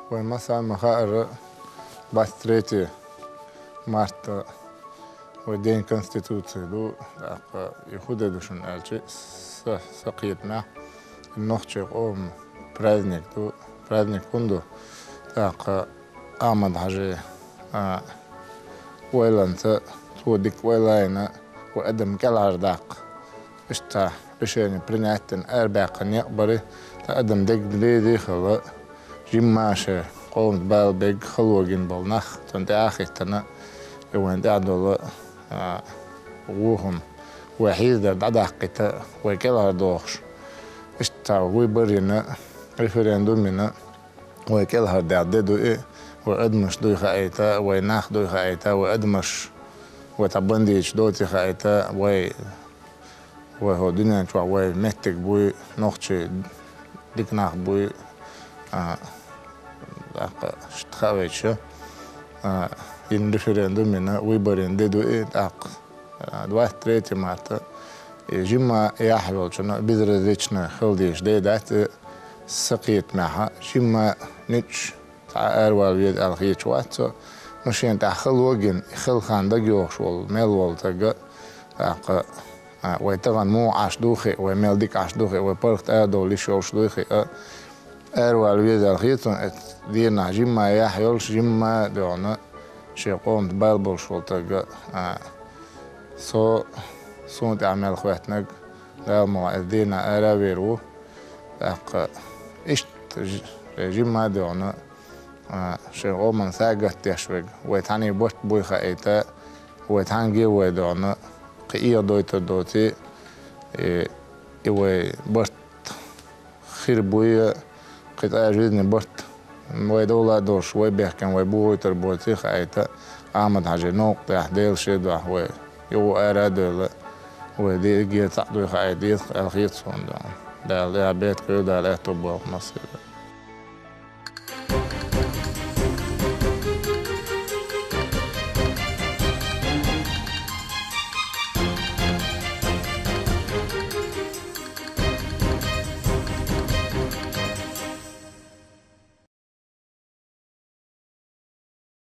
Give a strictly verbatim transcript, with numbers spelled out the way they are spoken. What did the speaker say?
Вай массанена ма хаара, двадцать третье марта вай День Конституции ду, тӀаккха и хӀун де ду шуна аьлча, са, са кхетамехь, нохчийн къоман праздник ду, праздник хӀунда ду, тӀаккха Ахьмад-Хьаьжин, а, ойланца, цо дика ойла а йина, вай адам кӀелхьардаккха. Иштта решение принять дина, арабаьккхина некъ бара, ткъа адам дегдезе хилла, жимма шайн къоманца бала бегга хало гина болу нах, цунна тӀе а хӀиттина, и вайна тӀехь долу, а, вухам, вай хьийзадар дӀадаккхийта, вай кӀелхьардохуш. Иштта выбор йина, референдум йина, вай кӀелхьардаьхна де ду и, вай адамаш дуй хаийта, вай нах дуй хаийта, вай адамаш, вай цхьа бандиташ доций хаийта, вай, вай хӀокху дуьнен чохь вай меттиг буй, нохчий дика нах буй, а, тӀаккха иштта хаавича, а, йина референдум йина, выбор йина де ду и, тӀаккха, а, двадцать третье марта, и жимма яхь йолчунна безразлично хила дезаш де дац и, са кхетамехь, жимма нуьцкъаш цхьа а аравала веза аьлла хеташ вац со. Ну, шена тӀехь хало гина, и хала хан дагайогӀуш волу, мел волу стаг, тӀаккха, а, вай тахана муха Ӏаш ду хиъна, вай мел дика Ӏаш ду хиъна, вай паргӀат арадовла йиш йолуш ду хиъна, аравала веза аьлла хета суна, оцу дийнахь жимма яхь йолуш, жимма а дуьйна, шен къоманца бала болуш волу стаг, а, со, суна тӀехь мел хӀоьттинарг, Дала мукъалахь, оцу дийнахь ара а вер ву. ТӀаккха иштта ж-, жимма а дуьйна, а, шайн къоман сагатдеш верг, вай цхьаьний барт буй хаийта, вай цхьаьнгге а вай дуьйна, кхин эгӀадойтур доций, и, и вай барт хир буй, кхин цкъа а жизни барт, вай довла а долуш, вай бехкам, вай бохуьйтур боций хаийта, Ахьмад-Хьаьжин новкъа тӀехь Делан шен дуьхьа вай юха ара а девлла, вай дегӀе цхьаъ дуй хаийта деза аьлла хета суна дуьйна. Дала тӀехь бехк хуьлда, Дала аьтто бойла массеран.